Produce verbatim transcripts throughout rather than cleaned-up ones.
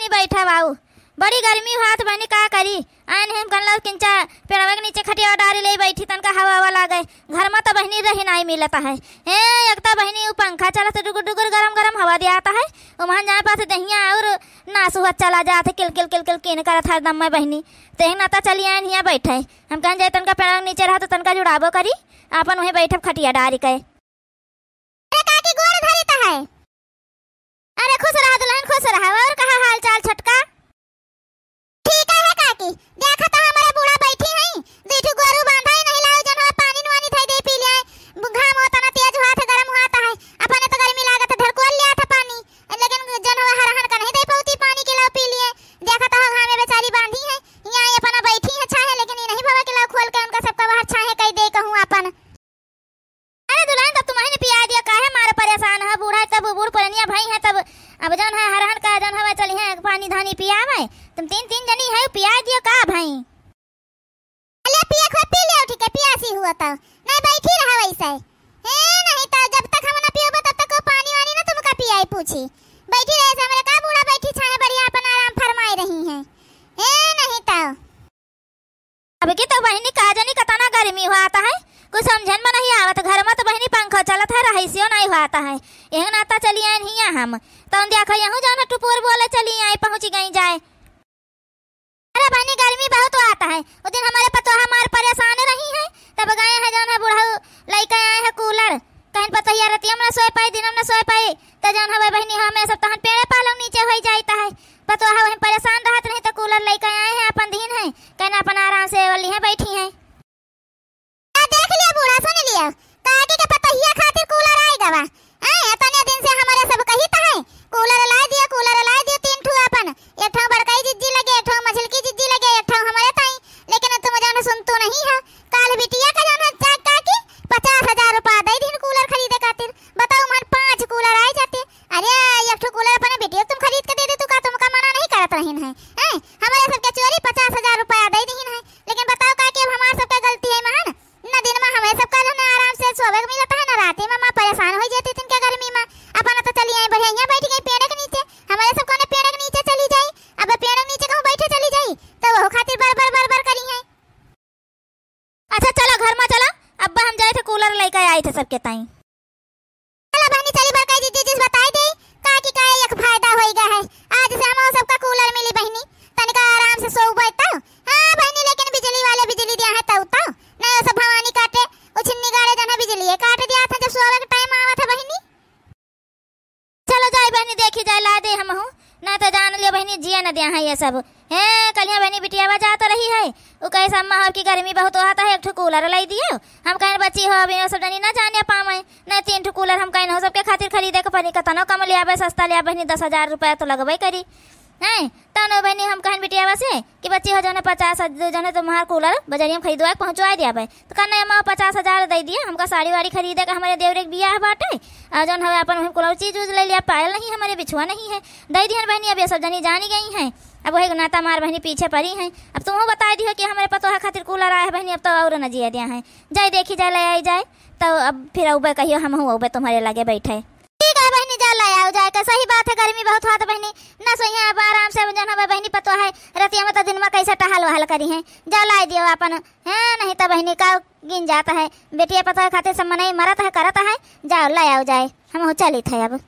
बैठा बाऊ, बड़ी गर्मी होत बहिनी, का करी? आइन हम कहला किंचा पेड़वा के नीचे खटिया डारी ले बैठी, तनका हवा हवा लागे। घर मा तो बहिनी रही नाई मिलत है। हे, एक तो बहिनी उ पंखा चलत डुगुर डुगुर गरम गरम हवा दियात है, उमहन जाए पास दहिया और नास हुआ चला जात है, किल किल किल किल किन करत हरदम मा बहिनी। तेहन नाता चली आइन हिया बैठे। हम कहन जाए तनका पेड़वा के नीचे रहा तो तनका जुड़ाबो करी, आपन वहीं बैठब खटिया डारी के। अरे काकी गोड़ धरी त है। अरे खुश रहा दुल्हन, खुश रहा। और कहा हाल चाल छोटका? ठीक है काकी, देखा तो हमरे बूढ़ा बैठी हैं, दुई ठो गोरू बांधा ही नहीं लाओ, जन हमें पानी वानी धई दे पी ले। घाम होता ना तेज हुआ था, गरम हुआ था है, अपने तो गर्मी लागत है, ढरकोल लिया था पानी, लेकिन जन हमें हरहन का नहीं दे पौती पानी के लाओ पी लिए। देखा तो घामे बेचारी बांधी है, यहाँ ये अपना बैठी है, अच्छा है, लेकिन ये नहीं भवा के लाओ खोल के उनका सबका बाहर छाहे कई दे कहूँ अपन। अरे दुल्हन, तब तुम्हें नहीं पिया दिया, काहे मारे परेशान है? बूढ़ा तब बूढ़ पुरनिया भाई है, तब अब जौन है हरहन का जौन हवा चली है, पानी धानी पियावे। तुम तीन तीन जनी है, पिया दियो का भाई? अले पिए खो पी ले, उठ के पियासी हुआ तो नहीं बैठी रहा वैसे। हे नहीं तो जब तक हम ना पियोबा तब तक वो पानी वानी ना तुमका पियाई पूछी। बैठी रहे से हमरे का बूढ़ा बैठी छाहे बढ़िया अपन आराम फरमाई रही हैं। हे नहीं तो। अब की तो बहिनी का जानी कतना गर्मी हुआत है, कुछ समझन में नहीं आवत। घर में तो बहिनी पंखो चलत है, रहीसियो नहीं हुआत है। यही नाता चली आइन हिया हम। तौन देखो यहूँ जाना टुपुर बोले चली आई, पहुँच गई जाए। अरे बहिनी गर्मी बहुत हुआत है। उस दिन हमारे पतोहा मार परेशान रही है, तब गए हैं जौन है बुढ़ऊ लइके आए हैं कूलर। कहिन पतोहिया रतिया में न सोए पाई, दिनम न सोए पाई, त जौन हवे बहिनी हमें सब तहन पेड़े पालंग नीचे होई जाइत है। पतोहा वहीं परेशान रहत रही त कूलर लइके आए हैं, अपन दीन है, कहिन अपन आराम से ओली हैं बैठी हैं। आ देख लिया बूढ़ा, सुन लिया, काकी के पतोहिया खातिर कूलर आए गवा। आए, इतने दिन से हमारे सब कही त है, कूलर लाए दियो, कूलर लाए दियो, तीन ठू अपन, एक ठो बड़काई जिज्जी लगे, एक ठो मझलकी जिज्जी लगे, एक ठो हमारे ताई, लेकिन तुम जानो सुन तो नहीं है। काल बिटिया का जानो चाक काकी पचास हजार रुपया दे दीन कूलर खरीदे खातिर। बताओ मन पाँच कूलर आए जाते। अरे एक ठो कूलर अपने बिटिया तुम खरीद के दे दे, तू का तुमका मना नहीं करत रहीन है? हैं? हमारे सबके चोरी पचास हजार रुपया दे दीन है, लेकिन बताओ काकी अब हमार सबके गलती है महान। ना दिन में हमें सबका ना आराम से सोवे के मिलत है, ना राती में माँ परेशान हो जाती तिनके गर्मी में। अपन तो चली आई बढ़िया यहाँ बैठ गई पेड़ के नीचे, हमारे सब कौन पेड़ के नीचे चली जाई, अब पेड़ के नीचे कहूँ बैठे चली जाई तो वो खातिर बर बर बर बर करी है। अच्छा चलो घर में चलो, अब हम जाए थे कूलर लेके आए थे सबके ताई। चलो बहनी चली बड़काई जिज्जी जिस बताई दे, काकी का एक फायदा होई गया है, आज से हम सबका कूलर मिली बहनी, तनिका आराम से सोउबे तो। हाँ बहनी लेकिन बिजली वाले बिजली दिया है तब तो, नहीं वो सब भवानी काटे, उछिन्नी गाड़े जन है बिजली काट दिया था जब सोवे के टाइम आवा था बहनी। चलो जाए बहनी, देखी जाए, ला दे हमहू, ना तो जान लियो बहनी, जिया न दिया है ये सब। हे, कलिया बहनी बिटिया बजा तो रही है, उ कहे, "अम्मा हो कि गर्मी बहुत होता है, एक ठो कूलर लाई दियो।" हम कहें, "बच्ची हो, अभी ये सब जनी ना जाने पावे, ना तीन ठो कूलर हम कहें हो सबके खातिर खरीदे के पड़ी, कतनो कम लियाबे, सस्ता लियाबे बहनी, दस हजार रुपया तो लगबे करी।" हैं, तनो बहनी हम कहन बिटियावा से कि बच्ची हो जौने पचास हजार, जौने तुम्हार कूलर बजरिया में खरीदवा के पहुँचवा दिया भाई। तो कहना अम्मा पचास हजार दे दिया, हमका साड़ी वाड़ी खरीदे का, हमारे देवरे के बियाह बाटे, और जौन हवे अपन वही कूलर चीज उज ले लिया, पायल नहीं हमारे बिछुआ नहीं है, दे दिहन बहनी। अब ये सब जनी जानी गई हैं, अब वही नाता मार बहनी पीछे पड़ी हैं। अब तुमहू बताई दियो कि हमारे पतोह खातिर कूलर आए है बहनी, अब तो और न जिया दिया है, जाए देखी जाए ले आई जाए, तो अब फिर अउबे कहियो हमहू अउबे तुम्हारे लगे बैठे। ठीक है बहनी, जा लाई आओ जाए के। सही बात है, गर्मी बहुत हुआ तो बहनी ना सोइहे, अब आराम से जौन हवे बहनी पतोह है, रतिया में तो दिन में कैसे टहल वहल करी हैं, जा लाई दियो अपन, हैं, नहीं तो बहनी का गिन जाता है, बेटिया पतोह खातिर सब मनई मरत है, करत है, जाओ लाई आओ जाए, हम चलित है अब।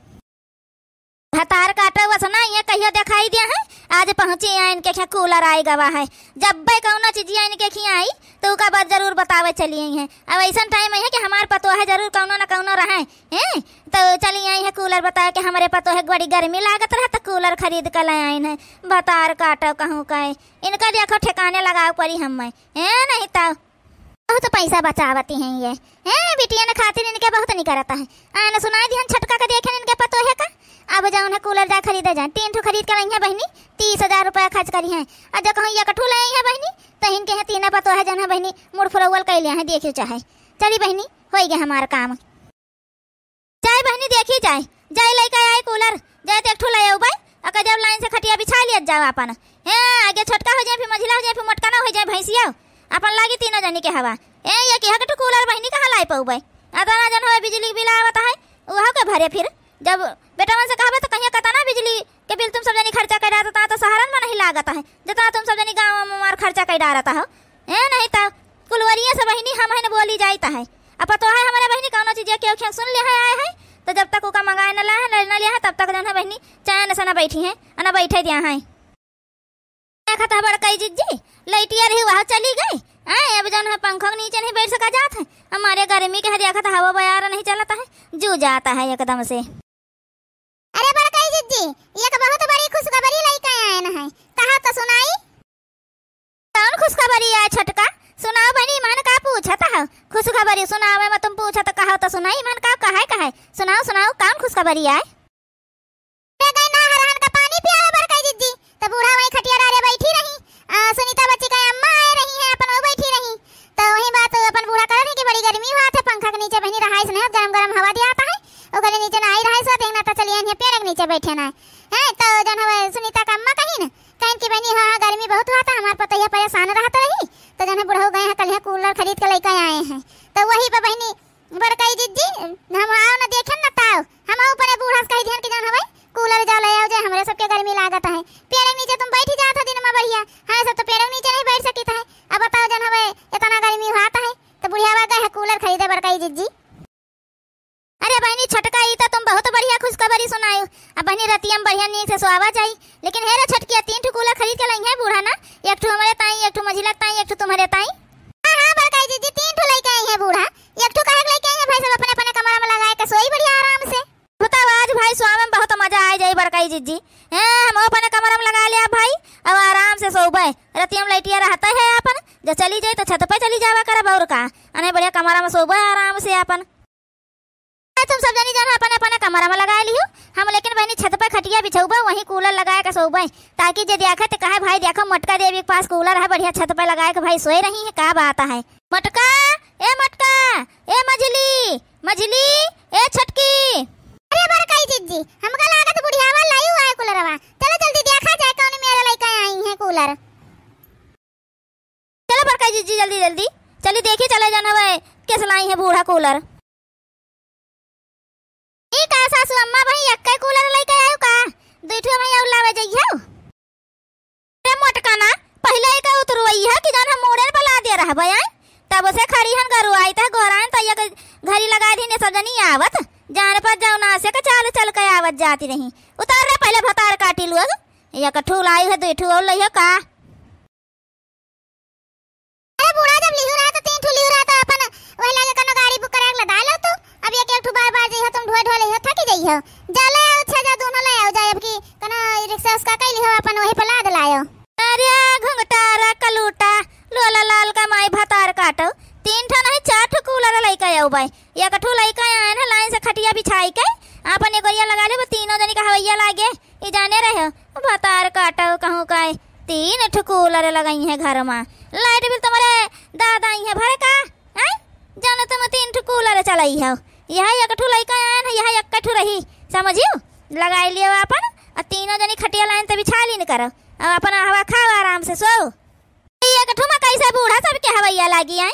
भतार काटे वसना ये कहियो दिखाई दिया है, आज पहुँची यहाँ इनके खिया कूलर आई गवा है, जब भाई कौनो चीजिया इनके खिया आई तो उका बात जरूर बतावे चली आई है। अब ऐसा टाइम है कि हमार पतोह है जरूर कौनो ना कौनो रहे, हैं? तो चली आई है कूलर बताए कि हमरे पतोह है बड़ी गर्मी लागत रहा तो कूलर खरीद के ले आइन है। भतार काटो कहूँ का, इनका देखो ठिकाने लगाओ पड़ी हम में, हैं? नहीं तो बहुत पैसा बचावती हैं ये, हैं? बिटियन खातिर इनके बहुत निकरता है। आन सुनाई दिहन छटका के देखे इनके पतोह का, अब जाओ उन्हें कूलर जा खरीदे जाए, तीन ठो खरीद के लाई है बहनी, तीस हजार रुपया खर्च करी हैं। और जो कहूँ एक ठो ले आई है बहनी, तो इनके हैं तीन पतोह है जन है बहनी, मुड़ फुरौल कैले हैं, देखियो चाहे। चली बहनी, होई गए हमारा काम। जाए बहनी, देखी जाए, जाए लइके आए कूलर, जाए तो एक ठो ले आउबे, अगर जब लाइन से खटिया बिछा लिया जाओ अपन। ए, आगे छोटका हो जाए, फिर मझिला हो जाए, फिर मोटका ना हो जाए भैंसिया, अपन लागी तीनों जनी के हवा। ए, ये के हक ठो कूलर बहनी कहाँ लाई पउबे? अतना जन हो बिजली बिल आवत है, उहो के भरे फिर। जब बेटवन से कहबे तो कहिया कतना बिजली के बिल तुम सब जनी खर्चा कइ डारत हो, तो सहरन में नहीं लागत है, जितना तुम सब जनी गाँव में मार खर्चा कइ डारत हो। ए, नहीं तो कुलवरिये से बहिनी हम है न बोली जाइत है। अब पतोह है हमरे बहिनी कौनो चीज के ओखिया सुन लिया है, आए है, तो जब तक ओका मंगाए न लाए है, न, न लिया है, तब तक जौन है बहिनी चैन से न बैठी है, न बैठे दिया है। देखत है बड़कई जिज्जी, लइटिया रही वह चली गई। आए, अब जौन है पंखो के नीचे नहीं बैठ सका जात है। हमारे गर्मी के है देखत हवा बयार नहीं चलत है, जू जात है एकदम से। अरे बड़कई जिज्जी, एक बहुत बड़ी खुशखबरी लइके आएन है, कहा तो सुनाई। कौन खुशखबरी आए छोटका? सुनाओ बहिनी, मन का पूछत है? खुशखबरी सुनावे में तुम पूछत कहो तो सुनाई, मन का कहे कहे? सुनाओ, सुनाओ, कौन खुशखबरी आए? रे गई ना हरहन का पानी पियावे बड़कई जिज्जी, तो बूढ़ा वहीं खटिया डारे बैठी रही। आ, सुनीता बच्ची का अम्मा आए रही है, अपन वो बैठी रही। तो वही बात अपन बूढ़ा कर रही कि बड़ी गर्मी हुआ थे, पंखा के नीचे बहिनी रहाइस नहीं, गरम गरम हवा दिया आता है, ओकरे नीचे ना आई रहाइस, देखना तो चलिए इन्हें पेड़ के नीचे बैठे ना है। तो जौन हवे सुनीता का अम्मा कही न, कहिन कि बहिनी हाँ, हाँ, गर्मी बहुत हुआ था, हमार पतोहिया परेशान रहत रही, तो जौन है बुढ़ऊ गए हैं, कल है कूलर खरीद के लइके आए हैं। तो वही पे बहिनी बड़कई जिज्जी, हम आओ न देखेन न ताओ, हम आओ अपने बूढ़ा से कहि दिहन कि जौन हवे कूलर जाओ ले आओ जे, हमरे सबके गर्मी लागत है। पेड़ के नीचे तुम बैठी जात हो दिन में बढ़िया, हम सब तो पेड़ के नीचे नहीं बैठ सकित है। अब बताओ जौन हवे इतना गर्मी हुआ है, तो बुढ़िया गए है कूलर खरीदे बड़कई जिज्जी। अरे बहिनी छोटका, ई तो तुम बहुत बढ़िया खुशखबरी सुनायो। अब बहिनी रतिया में बढ़िया नीक से सोवा जाई। लेकिन हे रे छोटकिया, तीन ठो कूलर खरीद के लइहे बूढ़ा ना, एक ठो हमरे ताई, एक ठो मझिला ताई, एक ठो तुम्हरे ताई। हाँ, हाँ, बड़कई जिज्जी, तीन ठो लइके आई है बूढ़ा, एक ठो काहे के लइके आई है भाई, सब अपने अपने कमरा में लगाए के सोई बढ़िया आराम से। बताओ, आज भाई सोवे में बहुत मजा आ जाई बड़कई जिज्जी। हैं, हम अपने कमरा में लगा लिया भाई, अब आराम से सोबे। रतिया में लइटिया रहता है अपन, जो चली जाई तो छत पे चली जावा करब और का, अने बढ़िया कमरा में सोबे आराम से अपन। तुम सब जनी जौन अपने अपने कमरा में लगा लियो, हम लेकिन बहिनी छत पे खटिया बिछौबे, वहीं कूलर लगाए के सोबे, ताकि जे देखे तो कहे, "भाई देखो, मोटका देवी के पास कूलर है, बढ़िया छत पे लगाए के भाई सोए रही है, का बात है?" मोटका, ए मोटका, ए मझली, मझली, ए छोटकी। अरे बड़कई जिज्जी, हमका लागत बुढ़ियावा लाई हुआ है कूलरवा। चलो जल्दी देखा जाए कौन मेरे लइके आई है कूलर। चलो बड़कई जिज्जी, जल्दी जल्दी चली देखी, चले जौन हवे कैसे लाई है बूढ़ा कूलर। ई का सासू अम्मा, वही एक्के कूलर लइके आयो का? दुई ठो वही और लावे जइहो। अरे मोटका ना, पहिले एका उतरवई है कि जौन हम मूड़े पर लादे रहबे, आय? तब से खड़ी हन गरुआई त गोराइन त एक घड़ी लगाई दिन सब जनी आवत, जान पर जौना से के चाल चल के आवत जाती रही। उतार रे पहिले भतार काटी लोग, एक ठू लाई है, दुई ठू और लइहो का? अरे बूढ़ा, जब लिहू रहा तो तीन ठू लिहू रहा तो अपन वही लगे कनो गाड़ी बुक करा के लदा लो तू। अब एक एक ठू बार बार जइहो तुम ढोए ढोए लइहो, थकी जइहो। जा ले आओ, छे जा दोनों ले आओ जाए, अब की कनो रिक्शा उसका कई लिहो अपन वही पे लाद लायो। अरे घुंघटारा कलूटा, लोला लाल का माई भतार काटो, तीन ठो नहीं चार ठो कूलर लइके आओ बाई। एक ठू लइके आए ना लाइन से खटिया बिछाई के, अपन एक गोरिया लगा ले, वो तीनों जनी का हवैया लागे। ई जाने रहे हो, भतार काटो कहूँ का, तीन ठो कूलर लगई है घर मा, लाइट बिल तुम्हरे दादा आई है भरे का, हैं? जानो तुम तीन ठो कूलर चलाई हो, यह एक ठो लइका आयन है, यह एक ठो रही, समझियो? लगाई लियो अपन, और तीनों जनी खटिया लाइन तभी छाली न करो, अब अपन हवा खाओ, आराम से सो। ई एक ठो में कैसे बूढ़ा सबके हवैया लागी आए?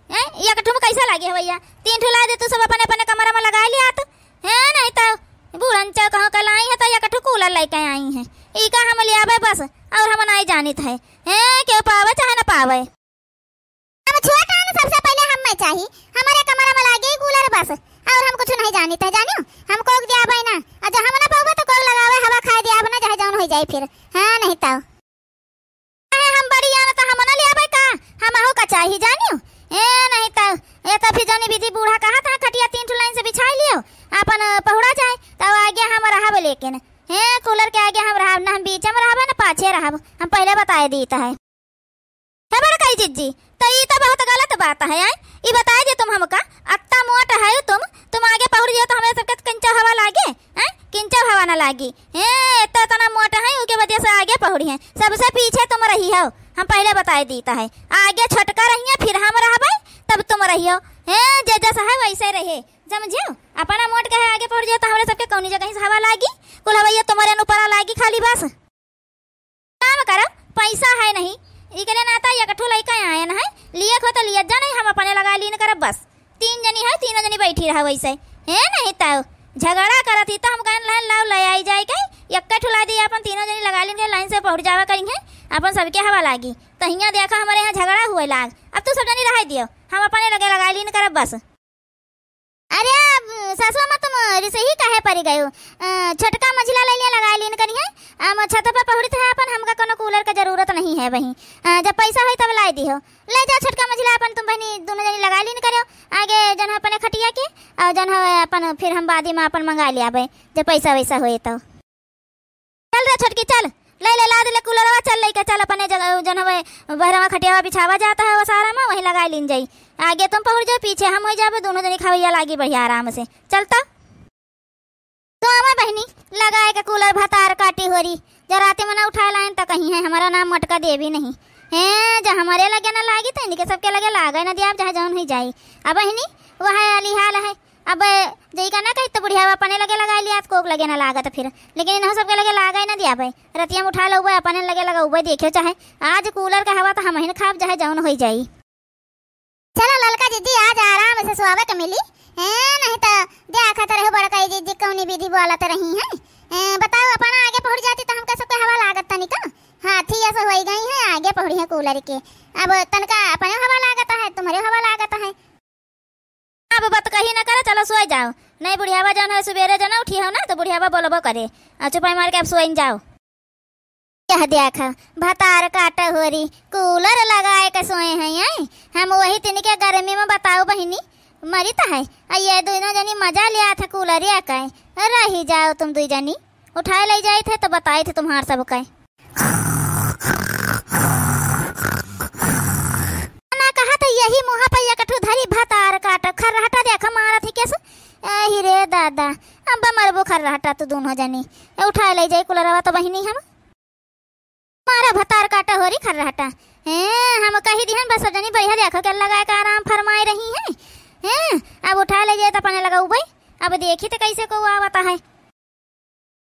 हैं? ई एक ठो में कैसे लागी हवैया? तीन ठो ला दे तू सब अपने अपने कमरा में लगा लिया तो। हैं? नहीं तो बूढ़न चौ कहूँ का लाई है तो एक ठो कूलर लेके आई है। ई का हम ले आवे बस, और हम नहीं जानित है। हैं? केहू पावे चाहे न पावे। हम छोट हन, सबसे पहले हम में चाही। हमारे कमरा में लागे कूलर बस, और हम कुछ नहीं जानित है, जानियो? हम कोक दिया भाई ना, और जो हम ना पावे तो कोक लगावे, हवा खाए दिया ना, चाहे जौन हो जाए फिर। हाँ, नहीं तो। अरे हम बड़ी आन त हम ना ले आवे का, हमहू का चाही जानियो। ए नहीं त, ए त फिर जौनी विधि बूढ़ा कहा था खटिया तीन ठो लाइन से बिछाई लियो, अपन पहुड़ा जाए, तब आगे हम रहब, लेकिन हे कूलर के आगे हम रहब ना, हम बीच में रहब ना पाछे रहब, हम पहले बताए दीत है। हे बड़कई जिज्जी, त ई त बहुत गलत बात है, आय? ई बताए जे तुम हमका, अत्ता मोट है तुम, तुम आगे पहुड़ जियो तो हमें सबके किंचो हवा लागे, हैं? किंचो हवा ना लागी। हैं, तो इतना मोट है, उके वजह से आगे पहुड़ी हैं, सबसे पीछे तुम रही हो। हम पहले बताए दीत है, आगे छोटका रही है, फिर हम रहबे, तब तुम रही हो। हैं, जे जैसा है वैसे रहे, समझियो? अपना मोट के है, आगे पहुड़ जियो तो हमरे सबके कौनी जगह से हवा लागी, कुल हवैया तुम्हारे ऊपर लागी खाली बस। काम करो, पैसा है नहीं, इकले नाता एक ठो लइका आयन है, लिए खो तो लियत जा नहीं, हम अपने लगा लीन करब बस। तीन जनी है, तीनों जनी बैठी रहा वैसे। हे नहीं तो झगड़ा करत ही तो हम कहन रहन लाओ ले आई जाए के, एक ठो ला दी अपन तीनों जनी लगाइ लीन के लाइन से पहुँच जावा करिहैं, अपन सबके हवा लागी। त हियाँ देखा हमरे यहाँ झगड़ा हुए लाग, अब तू सब जनी रहाई दियो, हम अपने लगे लगाइ लीन करब बस। अरे अब सासू अम्मा तुम रिसही काहे परि गयो? अ, छोटका मझिला लइ लिया लगाइ लीन करिहैं, हम छत पर पहुँचत है अपन, हमका कोनो कूलर के जरूरत नहीं है बहिन। अ, जब पैसा होई तब लाइ दिहो, लइ जाओ छोटका मझिला अपन तुम बहिनी दोनों जनी लगाइ लीन करियो, आगे जन अपने खटिया के, अउर जन अपन फिर हम बादी मा अपन मंगाइ लियाबे, जब पैसा वैसा होई तउ। चल रे छोटकी, चल, लइ ले, लाद ले कूलरवा, चल लइके चल अपने जगह, जन हवे बहरवा खटियावा बिछावा जात है ओसारा मा, वहीं लगाइ लीन जाई। आगे तुम पहुँच जाओ, पीछे हम होइ जाबे, दोनों जनी खवैया लागी बढ़िया आराम से। चल त। तो आवा बहिनी, लगाइ के कूलर भतार काटी होरी, जब राती मा न उठाइ लाइन त कहिहैं हमरा नाम मोटका देवी नहीं। हैं, जब हमरे लगे न लागी त इनके सबके लगे लागै न दियाब, चाहे जौन हुइ जाई। अब बहिनी, वह हाल है। अब जइका ना कही त बुढ़िया अपने लगे लगाइ लिया, कोक लगे ना लागत फिर, लेकिन इनहू सबके लगे लागै ना दियाबे। रतिया मा उठाइ लउबे, अपने लगे लगउबे, देखियो चाहे आज कूलर के हवा त हमहिन खाब, चाहे जौन होइ जाई। चलो ललका जिज्जी, आज आराम से सोवे के मिली, हैं, नहीं त देखत रहो बड़काई जिज्जी कौनी विधि बोलत रही हैं। हैं, बताओ, अपना आगे पहुँच जाती त हमका सबके हवा लागत तनिका। हाथी ऐसे होइ गई हैं, आगे पहुँची हैं कूलर के। अब तनिका अपने हवा लागत है, तुम्हरे हवा लागत है। अब बात कही न करे, चलो सोइ जाओ। नहीं बुढ़ियावा जौन है सुबेरे जन उठी हो ना, त बुढ़ियावा बोलबो करे। आ चुपाई मार के अब सोइन जाओ। यह देखा, भतार काट होरी, कूलर लगाइ के सोए हैं, हैं? हम वही तिनके गर्मी मा बताओ बहिनी, मरित है। आ ये दोनों जनी मजा लियाथे कूलरिया के। रही जाओ तुम दुइ जनी। उठाइ लइ जाइत है त बताइत है तुम्हार सबके। ना कहा त यही मुँह पर एक ठू धरी भतार काट, खर्राटा देखा मारत ही कैसे। एही रे दादा, अब मरबो खर्राटा तू दोनों जनी। ए, उठाइ लइ जाई कूलरवा त बहिनी हम। मारा भतार काट होरी खर्राटा। हैं, हम कही दिहन बस सब जनी बढ़िया देखो के लगाइ के आराम फरमाइ रही हैं। हैं, अब उठाइ लइ जाई त अपने लगउबे। अब देखी त कैसे को आवत है।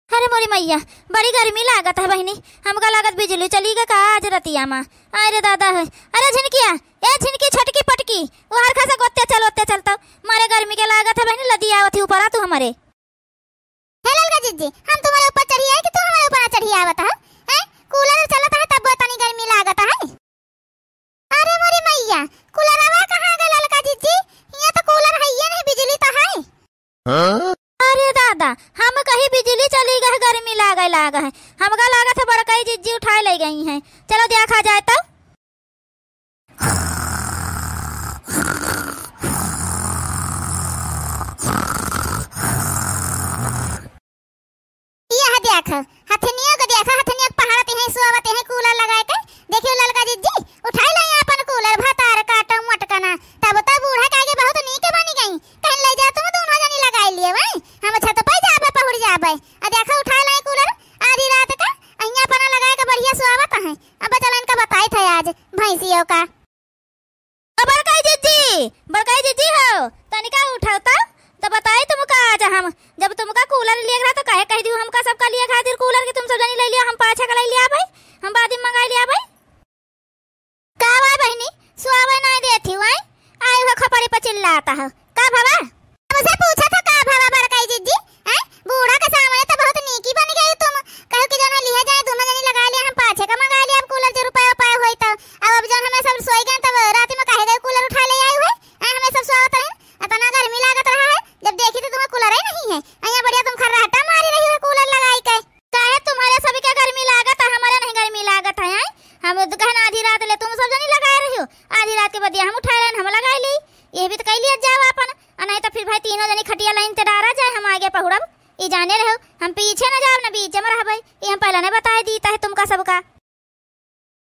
अरे मोरी मइया, बड़ी गर्मी लागत है बहिनी, हमका लागत बिजुली चली गै का आज रतिया मा। अरे दादा है, अरे झिनकिया, ए झिनकी छोटकी पटकी, वो हरखा से गोते चल, ओते चल तो, मारे गर्मी के लागत है बहिनी, लदी आवत ही ऊपरा तू हमरे। हे ललका जिज्जी, हम तुम्हरे ऊपर चढ़ी आए कि तू हमरे ऊपर चढ़ी आवत है? हैं? कूलर चलत है तब तनी गर्मी लागत है। अरे मोरी मइया, कूलरवा कहाँ गै ललका जिज्जी? हियाँ त कूलर हइये नहीं, बिजुली त है। हाँ? अरे दादा, हम कही बिजुली चली गै, गर्मी लागै लाग है। हमका लागत है बड़काई जिज्जी उठाइ लइ गई हैं। चलो देखा जाए तउ। यह देख, हथनियो के देखा, हथनियो के पहाड़त हैं, सोवत हैं कूलर लगाइ के। देखियो ललका जिज्जी, उठाइ लाई आपन कूलर, भतार काटो मोटकना। तब त बूढ़ा के आगे बहुत नीक बनि गई। कहिन लइ जा तुम दोनों जनी लगाइ लियो, वहीं हम छत पर जाबे, पहुँच जाबे। आ देखा उठाइ लाई कूलर, आधी रात का अहियाँ अपना लगाइ के बढ़िया सोवत हैं। अब चला इनका बताइत है आज भैंसियों का। ओ बड़काई जिज्जी, बड़काई जिज्जी हो, तनिका उठो त, त बताई तुमका आज हम, जब तुमका कूलर लिए रहा त काहे कहि दिहू हमका सबका लिए खातिर कूलर के तुम सब जनी लइ लिया, हम पाछे का लइ लिया भाई, हम बाद में मंगाइ लिया भाई। का भाई बहिनी, सोवे नाहीं देत ही, आई हो खपड़ी पर चिल्लात हो, का भवा? हमसे पूछत हो का भवा बड़काई जिज्जी? हैं? बूढ़ा के सामने त बहुत नीकी बनि गई तुम। कहू कि जौन लिहे जाए, दोनों जनी लगाइ लिया, हम पाछे का मंगाइ लिया, अब कूलर जे रुपया उपाय होई त। अब, अब जौन हमें सब सोइ गए, तब राती में काहे गए कूलर उठाइ लइ आए हुए? हैं, हमें सब सोवत रहे, अतना गर्मी लागत रहा है, जब देखी त तुम्हें कूलर ही नहीं है। अइयाँ बढ़िया तुम खर्राटा मारी रही हो कूलर लगाइ के। काहे तुम्हरे सभी के गर्मी लागत है, हमरे नहीं गर्मी लागत है, हैं? हम त कहन आधी रात ले तुम सब जनी लगाइ रही हो, आधी रात के बदिया हम उठाइ लेन, हम लगाइ ली, ये भी त कहि लिया जाओ आपन। आ नहीं त फिर भाई तीनों जनी खटिया लाइन ते डारा जाए, हम आगे पहुड़ब, ई जाने रहो, हम पीछे न जाब न बीचे में रहबे, ई हम पहले न बताइ दीत है तुमका सबका।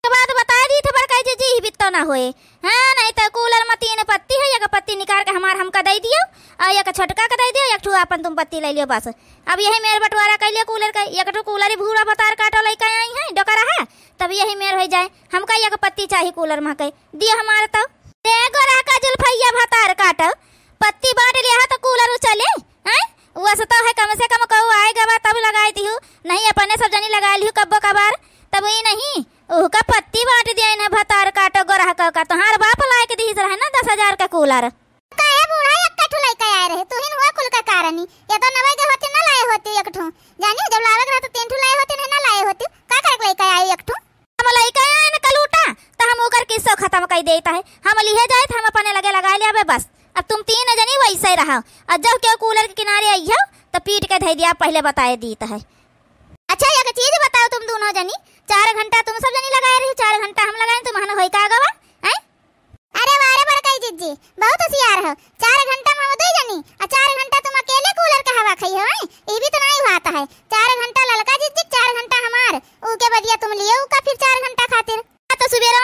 एक बात बताइ दीत है बड़काई जिज्जी, ई बित्तो न होए। हाँ, नहीं त कूलर में तीन पत्ती है, एक पत्ती निकाल के हमार हमका दइ दियो, अउर एक छोटका के दइ दियो, एक ठू आपन तुम पत्ती लइ लियो बस। अब यही मेर बंटवारा कइ लियो कूलर के, एक ठू कूलर ही भूरा भतार काटो लइके आई है, डोकरा है, तब यही मेर होइ जाए, हमका एक पत्ती चाही कूलर में के। दियो हमार तो। रे गोरहका जुल्फैया भतार काटो, पत्ती बाँट लिया है तो कूलर उ चले, हैं? वस तो है कम से कम कहू आए गवा तब लगाइ दिहू, नहीं अपने सब जनी लगाइ लिहू कब्बो कबार, तब ई नहीं, उहका पत्ती बाँट दिया इन्हें भतार काटो गोरहका का, तोहार बाप लाइके दिहिस रहे ना दस हजार का कूलर। काहे बूढ़ा एक ठू लइके आए रहे, तू ही हुआ कुल का कारणी, ये तो नवे के होती ना लाए होती एक ठू, जानी जब लावे के रहे तो तीन ठू लाए होती, लगाई देत है। हम लिहे जाइत, हम अपने लगे लगाए लेबे बस। अब तुम तीन जनी वैसे रहो, और जब केहू कूलर के किनारे अइहो तो पीट के धइ दिया, पहले बताए दीत है। अच्छा, एक चीज बताओ तुम दूनों जनी, चार घंटा तुम सब जनी लगाए रही, चार घंटा हम लगाए, तुमहन होई का गवा, हैं? अरे वाह रे बड़काई जिज्जी, बहुत होशियार हो। चार घंटा में हम दुई जनी, आ चार घंटा तुम अकेले कूलर के हवा खइहो, हैं? ई भी तो नाहीं बात है। चार घंटा ललका जिज्जी, चार घंटा हमार, ऊ के बदिया तुम लियो ऊ का फिर चार घंटा खातिर। आ तो सुबेरा